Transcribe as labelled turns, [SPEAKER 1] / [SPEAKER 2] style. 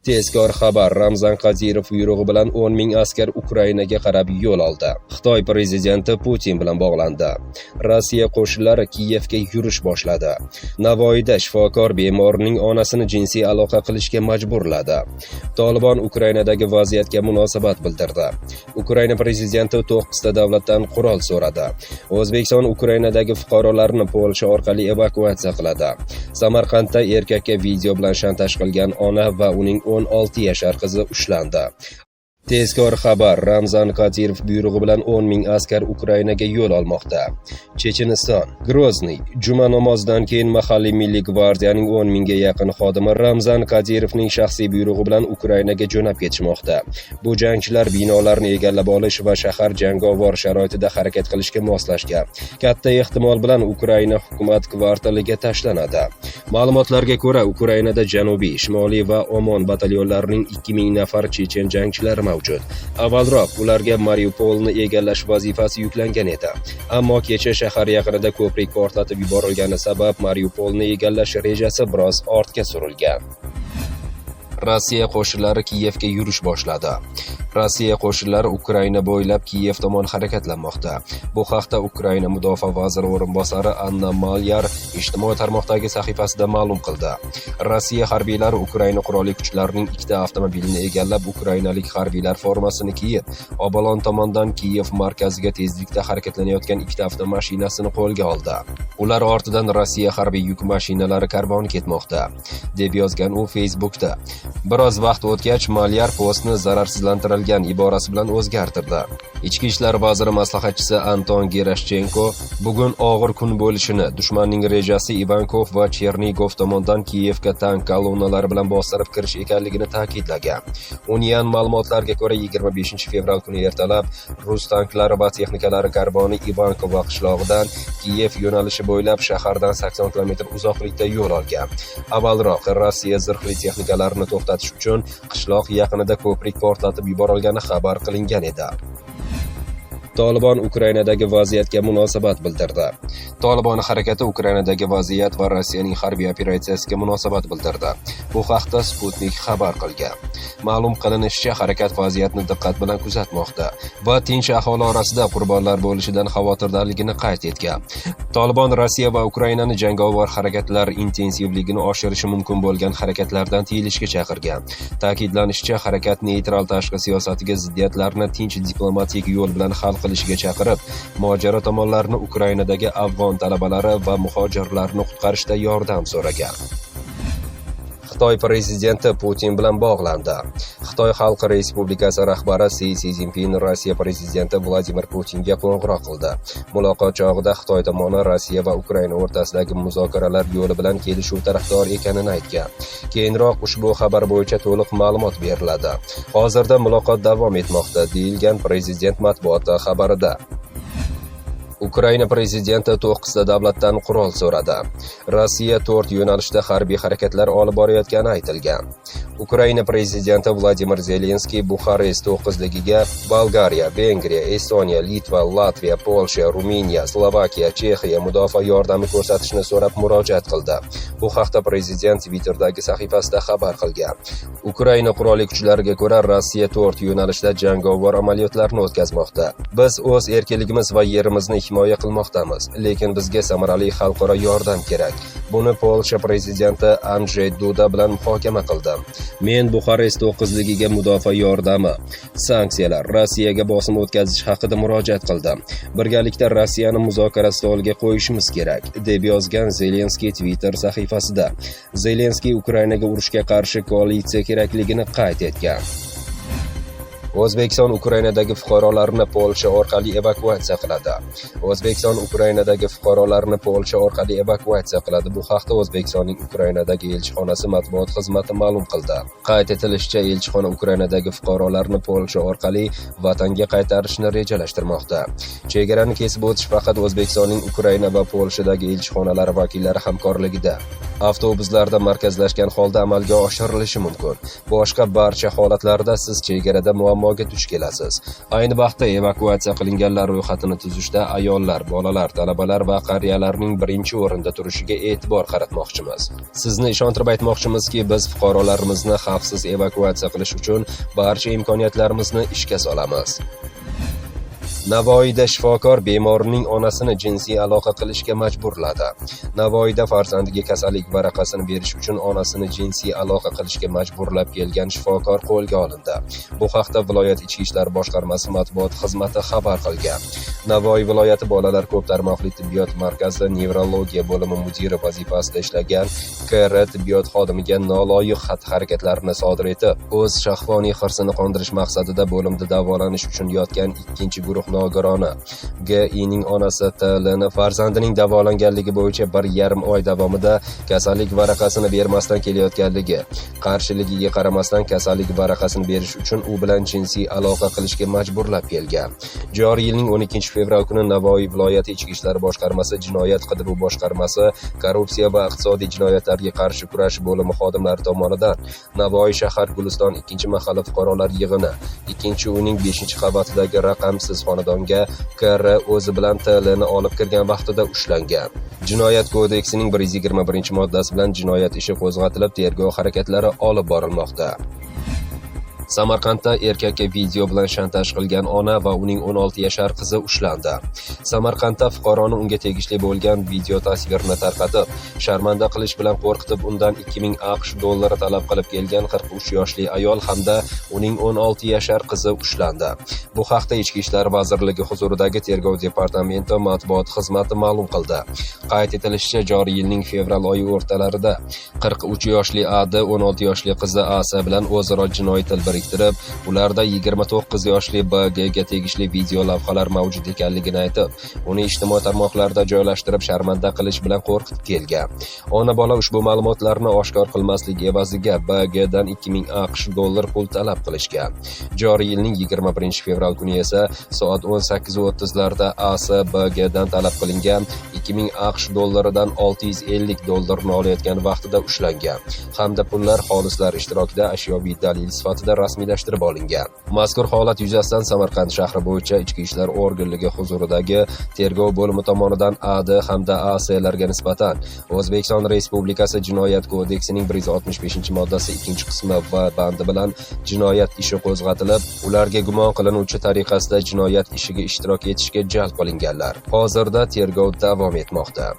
[SPEAKER 1] Tezkor xabar: Ramzan Qodirov buyrug'i bilan 10 ming askar Ukrainaga qarab yo'l oldi. Xitoy prezidenti Putin bilan bog'landi. Rossiya qo'shinlari Kiyevga yurish boshladi. Navoiyda shifokor bemorning onasini jinsiy aloqa qilishga majburladi. Tolibon Ukrainadagi vaziyatga munosabat bildirdi. Ukraina prezidenti 9 ta davlatdan qurol so'radi. O'zbekiston Ukrainadagi fuqarolarni Polsha orqali evakuatsiya qiladi. Samarqandda erkakka video bilan shantaj qilgan ona va uning 16 yashar qizi ushlandi. Tezkor xabar: Ramzan Qodirov buyrug'i bilan 10 ming askar Ukrainaga yo'l olmoqda. Checheniston, Grozniy. Juma namozidan keyin mahalliy milliy gvardiyaning 10 mingga yaqin xodimi Ramzan Qodirovning shaxsiy buyrug'i bilan Ukrainaga jo'nab ketishmoqda. Bu jangchilar binolarni egallab olish va shahar jangovar sharoitida harakat qilishga moslashgan. Katta ehtimol bilan Ukraina hukumat kvartaliga tashlanadi. Ma'lumotlarga ko'ra, Ukrainada janubiy, shimoliy va OMON batalyonlarining 2000 nafar chechen jangchilari mavjud. Avvalroq ularga Mariupolni egallash vazifasi yuklangan edi. Ammo kecha shahar yaqinida ko'prik portlatib yuborilgani sabab Mariupolni egallash rejasi biroz ortga surilgan. Rossiya qo'shinlari Kiyevga yurish boshladi. Rossiya qo'shinlari Ukraina bo'ylab Kiyev tomon harakatlanmoqda. Bu haqda Ukraina mudofaa vaziri o'rinbosari Anna Malyar ijtimoiy tarmoqdagi sahifasida ma'lum qildi. Rossiya harbiylari Ukraina qurolli kuchlarining ikkita avtomobilini egallab, ukrainalik harbiylar formasini kiyib, Obolon tomondan Kiyev markaziga tezlikda harakatlanayotgan ikkita avtomashinasini qo'lga oldi. Ular ortidan Rossiya harbiy yuk mashinalari karvoni ketmoqda, deb yozgan u Facebookda. Biroz vaqt o'tgach, Malyar postni zararsizlantirilgan iborasi bilan o'zgartirdi. Ichki ishlar vaziri maslahatchisi Anton Gerashchenko bugun og'ir kun bo'lishini, dushmanning rejasi Ivankov va Chernigov tomondan Kiyevga tank kolonnalari bilan bostirib kirish ekanligini ta'kidlagan. Unian ma'lumotlarga ko'ra, 25 fevral kuni ertalab rus tanklari va texnikalari karvoni Ivankovo qishlog'idan Kiyev yo'nalishi bo'ylab shahardan 80 km uzoqlikda yo'l olgan. Avvalroq Rossiya zirhli texnikalarini to'xtatish uchun qishloq yaqinida ko'prik portlatib yuborilgani xabar qilingan edi. Tolibon Ukrainadagi vaziyatga munosabat bildirdi. Tolibon harakati Ukrainadagi vaziyat va Rossiyaning harbiy operatsiyasiga munosabat bildirdi. Bu haqda Sputnik xabar qilgan. Ma'lum qilinishicha, harakat vaziyatni diqqat bilan kuzatmoqda va tinch aholi orasida qurbonlar bo'lishidan xavotirdaligini qayd etgan. Tolibon Rossiya va Ukrainani jangovar harakatlar intensivligini oshirishi mumkin bo'lgan harakatlardan tiyilishga chaqirgan. Ta'kidlanishicha, harakat neytral tashqi siyosatiga ziddiyatlarni tinch diplomatik yo'l bilan hal qilishiga chaqirib, mojaro tomonlarini Ukrainadagi afg'on talabalari va muhojirlarni qutqarishda yordam so'ragan. Xitoy prezidenti Putin bilan bog'landi. Xitoy Xalq Respublikasi rahbari Si Szinpin Rossiya prezidenti Vladimir Putinga qo'ng'iroq qildi. Muloqot chog'ida Xitoy tomoni Rossiya va Ukraina o'rtasidagi muzokaralar yo'li bilan kelishuv tarafdori ekanini aytgan. Keyinroq ushbu xabar bo'yicha to'liq ma'lumot beriladi. Hozirda muloqot davom etmoqda, deyilgan prezident matbuot xabarida. Ukraina prezidenti 9 ta davlatdan qurol so'radi. Rossiya 4 yo'nalishda harbiy harakatlar olib borayotgani aytilgan. Ukraina prezidenti Vladimir Zelenskiy Buxarest to'qqizligiga Bolgariya, Vengriya, Estoniya, Litva, Latviya, Polsha, Ruminiya, Slovakiya, Chexiya mudofaa yordami ko'rsatishni so'rab murojaat qildi. Bu haqda prezident Twitter'dagi sahifasida xabar qilgan. Ukraina qurolli kuchlariga ko'ra, Rossiya 4 yo'nalishda jangovar amaliyotlarni o'tkazmoqda. Biz o'z erkinligimiz va yerimizni himoya qilmoqdamiz, lekin bizga samarali xalqaro yordam kerak. Buni Polsha prezidenti Andjey Duda bilan muhokama qildim. Men Buxarest to'qqizligiga mudofaa yordami, sanksiyalar, Rossiyaga bosim o'tkazish haqida murojaat qildim. Birgalikda Rossiyani muzokara stoliga qo'yishimiz kerak, deb yozgan Zelenskiy Twitter sahifasida. Zelenskiy Ukrainaga urushga qarshi koalitsiya kerakligini qayd etgan. O'zbekiston Ukrainadagi fuqarolarni Polsha orqali evakuatsiya qiladi. O'zbekiston Ukrainadagi fuqarolarni Polsha orqali evakuatsiya qiladi. Bu haqda O'zbekistonning Ukrainadagi elchixonasi matbuot xizmati ma'lum qildi. Qayd etilishicha, elchixona Ukrainadagi fuqarolarni Polsha orqali vatanga qaytarishni rejalashtirmoqda. Chegarani kesib o'tish faqat O'zbekistonning Ukraina va Polshadagi elchixonalari vakillari hamkorligida avtobuslarda markazlashgan holda amalga oshirilishi mumkin. Boshqa barcha holatlarda siz chegarada muammolarga muammoga duch kelasiz. Ayni vaqtda evakuatsiya qilinganlar ro'yxatini tuzishda ayollar, bolalar, talabalar va qariyalarning birinchi o'rinda turishiga e'tibor qaratmoqchimiz. Sizni ishontirib aytmoqchimizki, biz fuqarolarimizni xavfsiz evakuatsiya qilish uchun barcha imkoniyatlarimizni ishga solamiz. Navoiyda shifokor bemorning onasini jinsiy aloqa qilishga majburladi. Navoiyda farzandiga kasallik varaqasini berish uchun onasini jinsiy aloqa qilishga majburlab kelgan shifokor qo'lga olindi. Bu haqda viloyat Ichki ishlar boshqarmasi matbuot xizmati xabar qilgan. Navoiy viloyati bolalar ko'p tarmoqli tibbiyot markazi nevrologiya bo'limi mudiri vazifasida ishlagan KR tibbiyot xodimiga noloyiq xatti-harakatlarni sodir etib, o'z shahvoniy hirsini qondirish maqsadida bo'limda davolanish uchun yotgan ikkinchi guruh nogironi GI ning onasi TL ni farzandining davolanganligi bo'yicha 1,5 oy davomida kasallik varaqasini bermasdan kelayotganligi, qarshiligiga qaramasdan kasallik varaqasini berish uchun u bilan jinsiy aloqa qilishga majburlab kelgan. Joriy yilning 12 fevral kuni Navoiy viloyati Ichki ishlar boshqarmasi jinoyat qidiruv boshqarmasi korrupsiya va iqtisodiy jinoyatlarga qarshi kurash bo'limi xodimlari tomonidan Navoiy shahar Guliston 2-mahalla fuqarolar yig'ini 2-uyning 5-qavatidagi raqamsiz xonadonga KR o'zi bilan TL ni olib kirgan vaqtida ushlangan. Jinoyat kodeksining 121-moddasi bilan jinoyat ishi qo'zg'atilib, tergov harakatlari olib borilmoqda. Samarqandda erkakka video bilan shantaj qilgan ona va uning 16 yashar qizi ushlandi. Samarqandda fuqaroni unga tegishli bo'lgan video tasvirini tarqatib, sharmanda qilish bilan qo'rqitib, undan 2000 AQSh dollari talab qilib kelgan 43 yoshli ayol hamda uning 16 yashar qizi ushlandi. Bu haqda Ichki ishlar vazirligi huzuridagi tergov departamenti matbuot xizmati ma'lum qildi. Qayd etilishicha, joriy yilning fevral oyi o'rtalarida 43 yoshli AD 16 yoshli qizi AS bilan o'zaro jinoiy til biriktirib, ularda 29 yoshli BG ga tegishli video lavhalar mavjud ekanligini aytib, uni ijtimoiy tarmoqlarda joylashtirib, sharmanda qilish bilan qo'rqitib kelgan. Ona bola ushbu ma'lumotlarni oshkor qilmaslik evaziga BG dan 2000 AQSh dollar pul talab qilishgan. Joriy yilning 21 fevral kuni esa soat 18:30 larda AS BG dan talab qilingan 2000 AQSh dollaridan 650 dollarni olayotgan vaqtida ushlangan hamda pullar xolislar ishtirokida ashyoviy dalil sifatida rasmiylashtirib olingan. Mazkur holat yuzasidan Samarqand shahri bo'yicha Ichki ishlar organligi huzuridagi tergov bo'limi tomonidan AD hamda AS larga nisbatan O'zbekiston Respublikasi Jinoyat kodeksining 165-moddasi 2-qismi va bandi bilan jinoyat ishi qo'zg'atilib, ularga gumon qilinuvchi tariqasida jinoyat ishiga ishtirok etishga jalb qilinganlar. Hozirda tergov davom etmoqda.